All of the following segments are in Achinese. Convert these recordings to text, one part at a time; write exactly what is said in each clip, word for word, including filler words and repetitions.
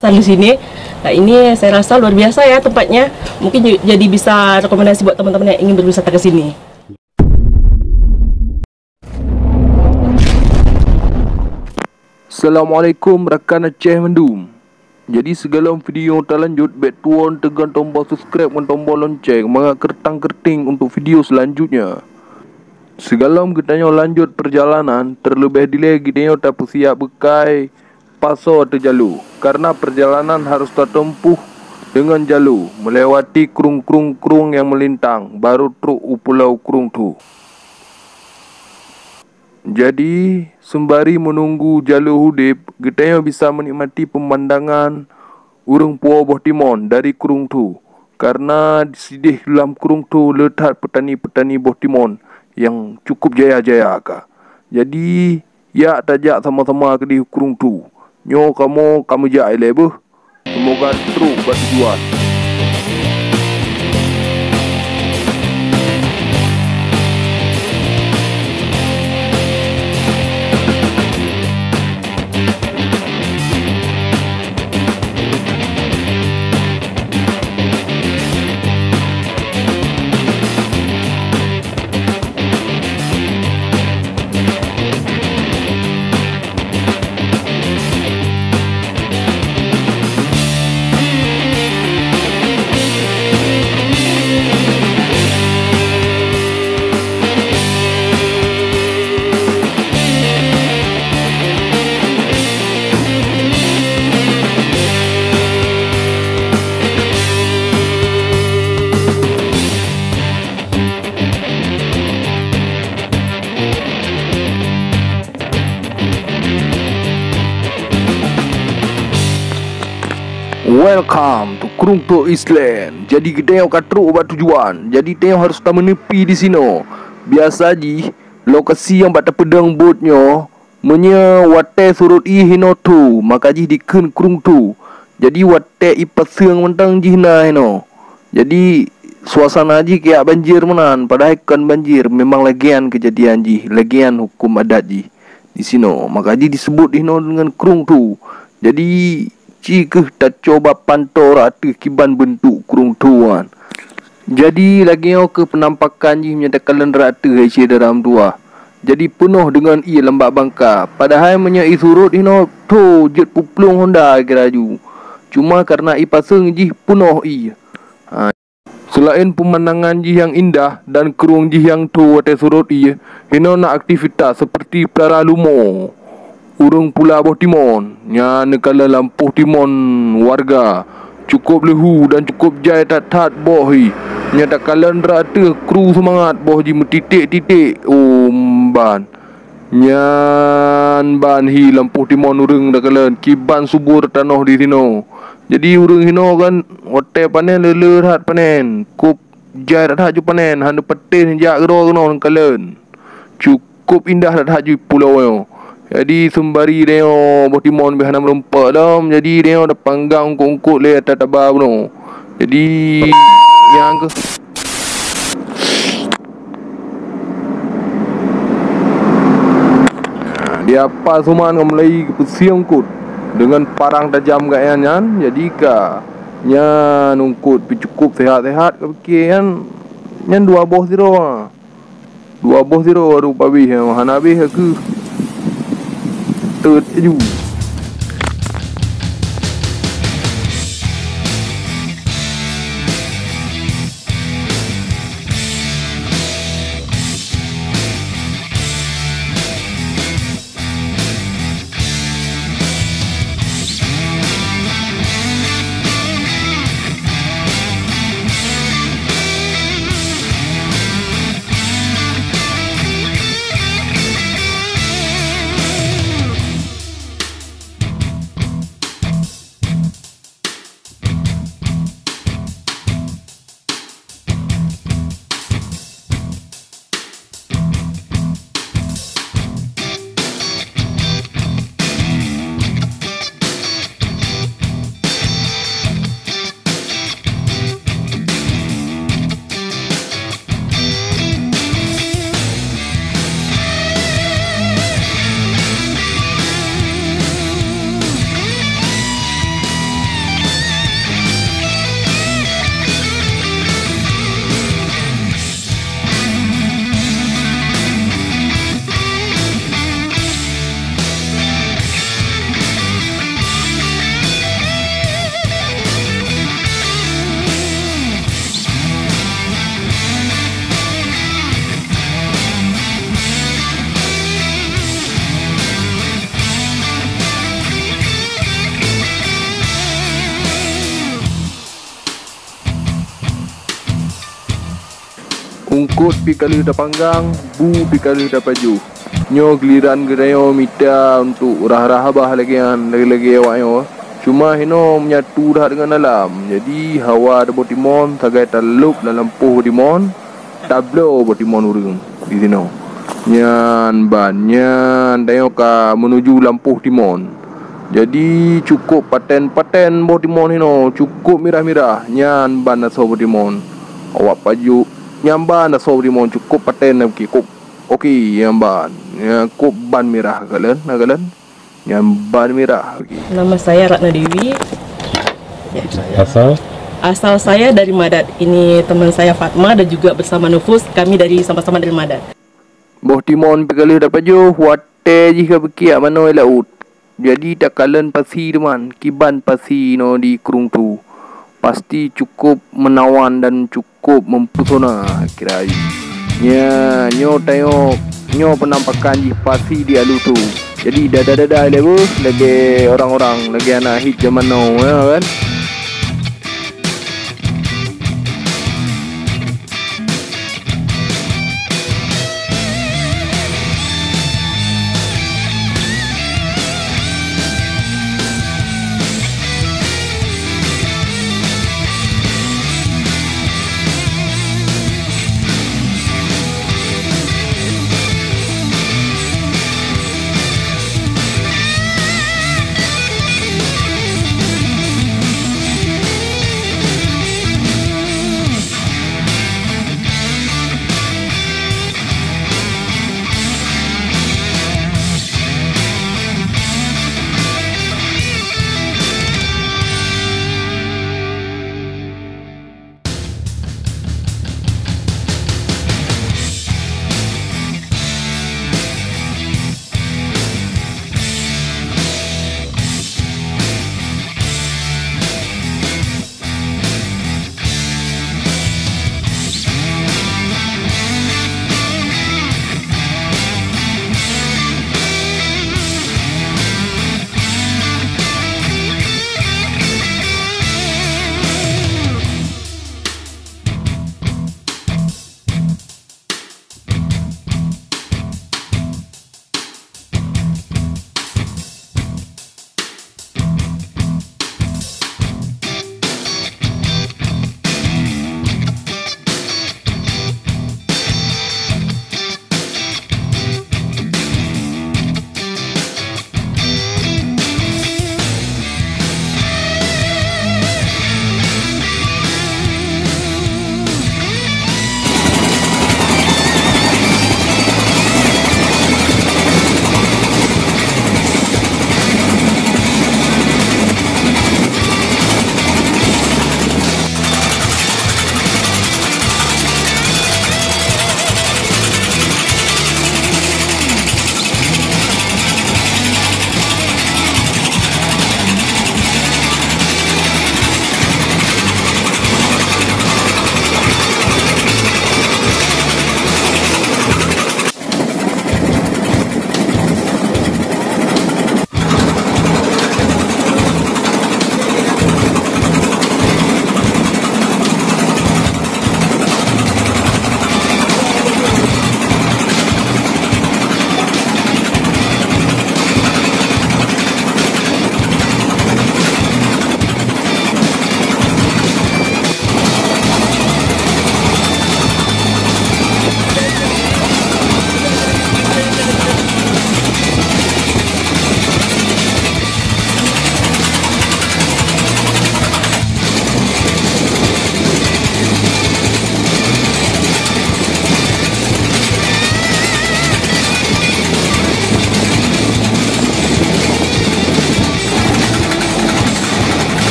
Di sini. Nah, ini saya rasa luar biasa ya tempatnya. Mungkin ju-, jadi bisa rekomendasi buat teman-teman yang ingin berwisata ke sini. Assalamualaikum rakan Aceh mandum. Jadi sigohlom video talanjut, bèk tuwö teugöt tombol subscribe ngon tombol lonceng mangat keureuntang-keureuting untuk video selanjutnya. Sigohlom geutanyoe lanjut peurjalanan, teuleubèh dilèe geutanyoe tapeusiap beukai pasoe ateueh jaloe, kareuna peurjalanan harôh tatempuh deungon jaloe meulewati krueng-krueng-krueng nyang meulintang, barô trôk u Pulo Krueng Thu. Jadi, seumbari meununggu jaloe udép, geutanyoe bisa meunikmati peumandangan ureueng puwoe boh timon dari Krueng Thu, kareuna sidéh lam Krueng Thu le that peutani-peutani boh timon nyang cukup jaya-jaya ka. Jadi, yak tajak sama-sama keudéh u Krueng Thu. Nyoe kamoe ka meujak ilèe beuh. Seumoga trôk bak tujuan. Welcome to Krueng Thu Island. Jadi geutanyoe ka trôk bak tujuan. Jadi tanyoe harôh tameuneupi disinoe. Biasa jih lokasi nyang bak tapeudong bot nyoe, meunyoe watèe surot ié hinoe tho, maka jih dikheun Krueng Thu. Jadi watèe ié paseueng mantong jih na hinoe. Jadi suasana jih keuyak banjir meunan, padahai kon banjir, memang lagèe nyan keujadian jih, lagèe nyan hukôm adat jih disinoe. Maka jih diseubut hinoe deungon Krueng Thu. Jadi ci kheueh tacuba pantô rot ateueh kiban beuntuk Krueng Thu nyan. Jadi lagèe nyoe kheueh peunampakan jih meunyoe takalon rot ateueh hai syedara meutuwah. Jadi peunoh deungon ié lam bak bangka. Padahai meunyoe ié surot hinoe tho jeuet peuplueng honda geuraju. Cuma kareuna ié paseueng jih peunoh ié. Ha. Seulaén peumandangan jih nyang indah dan krueng jih nyang tho watèe surot ié, hinoe na aktivitas seperti peulara lumo. Ureueng pula boh timon, nyan neukalon lampôh timon warga. Cukôp leuhu dan cukôp jai that-that boh jih. Nyan takalon rot ateueh kru seumangat boh jih meutiték-titék. Oh, mban. Nyan ban hi lampôh timon ureueng takalon, kiban subur tanoh disinoe. Jadi ureueng hinoe kan watèe panen le-le that panen. Kôp jai that-that ju panen, hana patéh jak keudroe keunoe neukalon. Cukôp indah that-that ju pulo nyoe. Jadi seumbari tanyoe boh timon bèk hana meurumpok lom, jadi tanyoe tapanggang eungkôt-eungkôt lé ata taba bunoe. Jadi nyang keuh Nah, di apa Suman ngon Meulayi geupeusie eungkôt deungon parang tajam geuh nyan, jadi ka nyan eungkôt pih cukôp seuhat-seuhat, kapiké nyan, nyan dua boh sidroe. Dua boh sidroe baru pabéh, hana habéh keuh. Teut laju. Kot pih ka lheueh tapanggang, bu pih ka lheueh tapajoh. Nyoe giliran geutanyoe mita untuk rhah-rhah babah lagèe nyan, lagèe-lagèe awak nyoe. Cuma hinoe menyatu that deungon alam. Jadi, hawa taboh timon sagai talop lam lampôh boh timon, tabloe boh timon ureueng di sinoe. Nyan ban, nyan tanyoe ka meunuju lampôh timon. Jadi, cukôp paten-paten boh timon hinoe, cukôp mirah-mirah. Nyan ban asoe boh timon. Awak pajoh, nyan ban asoe boh timon, cukôp paten na bukét. Kôp, oke, nyan ban. Nyan kôp ban mirah, kalön, na kalön. Nyan ban mirah, oke. Nama saya Ratna Dewi. Ya. Asal? Asal saya dari Madat. Ini teman saya Fatma dan juga bersama Nufus. Kami dari sama-sama dari Madat. Boh timon pih ka lheueh tapajoh, watèe jih ka beukiak manoe laôt. Jadi takalon pasi teuma, kiban pasi inoe di Krueng Tu. Pasti cukôp meunawan dan cukôp meumpesona kira jih. Nya, nyoe tanyoe, nyoe peunampakan jih pasi di Alu Tu. Jadi dada-dada lé beuh lagèe orang-orang, lagèe aneuk hit jaman now, ya kan?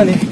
Ni.